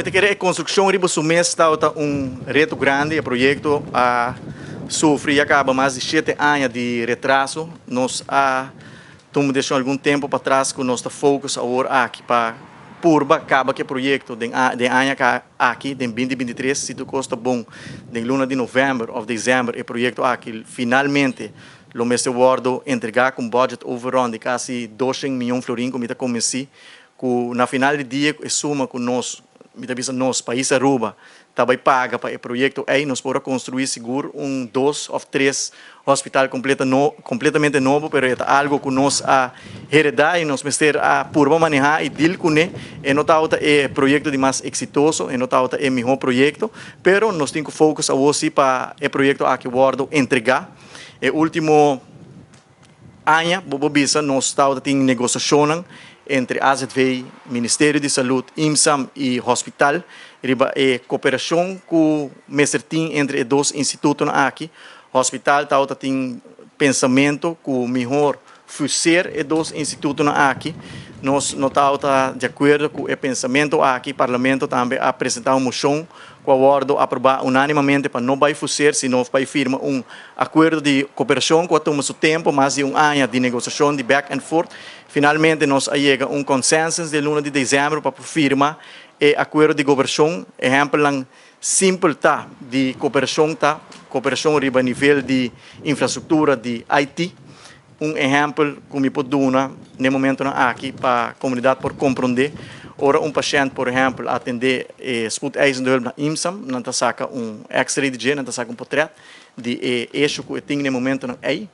Mi ta kere e construccion riba su mes tabata un reto grandi. E proyecto a sufri ya caba mas di 7 aña di retraso. Nos a tuma decision algun tempo patras cu nos ta focus awor aki pa purba caba cu e proyecto den aña aki, den 2023, si tur cos ta bon, den luna di november of december, e proyecto aki finalmente lo mester wordo entrega cu un budget overrun di casi 200 miyon florin, cu mi ta convenci cu na final di dia e suma cu nos, mi ta bisa nos, pais Aruba, ta bay paga pa e proyecto ey, nos por construi sigur un, dos of tres hospital completa no, completamente nobo, pero ta algo cu nos a hereda y nos mester a purba maneha y deal cune. E no ta e proyecto di mas exitoso, e no ta e miho proyecto, pero nos tin cu focus awor pa e proyecto aki wordo entrega. E ultimo aña, bo por bisa, nos tabata tin negociacion entre AZV, Ministerio di Salud, IMSAM y Hospital, riba e cooperacion cu mester tin entre e dos institutonan aki. Hospital tabata tin pensamento cu mihor fusionar e dos institutonan aki. Nos no ta di acuerdo cu e pensamento aki. Parlamento tambe a presenta un mocion cu a wordo aproba unanimamente pa no bay fusionar, sino pa firma un acuerdo di cooperacion cu a tuma su tempo, mas di un aña di negociacion di back and forth. Finalmente nos a yega un consensus den luna di december pa firma e acuerdo di cooperacion. Ehempel simpel ta di cooperacion ta cooperacion riba nivel di infrastructura di IT. Un ehempel cu mi por duna na e momento aki pa e comunidad por comprende: ora un pashent, por ehempel, atende spoedeisende hulp na IMSAM, nan ta saca un x-ray di dje, nan ta saca un portret di e issue cu e tin na e momento ey.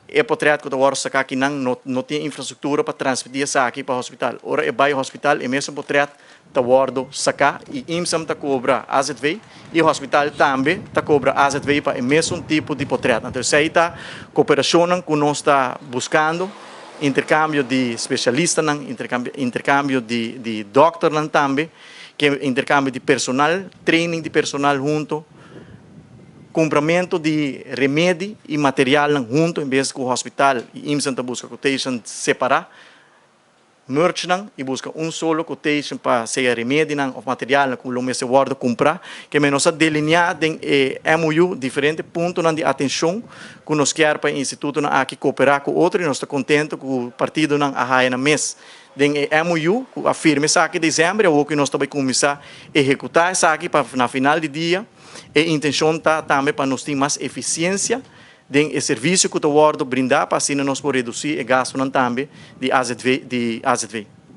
E portret cu ta saca aki nan no tin infrastructura pa transmiti esaki pa hospital. Ora e bay hospital, e mesun portret ta wordo saca y IMSAM ta cobra AZV y hospital tambe ta cobra AZV pa e mesun tipo di portret. Anto, esey ta cooperacion cu nos ta buscando, intercambio di specialista, intercambio di dokter tambe, cu intercambio di personal, training di personal hunto, cumpramento di remedi y material hunto, en bes cu hospital y IMSAM ta busca quotation separa, merge nan y busca un solo quotation pa sea remedi nan of material cu lo mester wordo cumpra. Kiermen nos a delinea den MOU diferente punto nan di atencion cu nos kier pa instituto nan aki coopera cu otro, y nos ta contento cu partido nan a haya nan mes den MOU cu a firma esaki december. Awor cu nos ta bay cuminsa ehecuta esaki pa na final di dia e intencion ta tambe pa nos tin mas eficiencia den e servicio cu ta wordo brinda, pa asina nos por reduci e gasto tambe di AZV.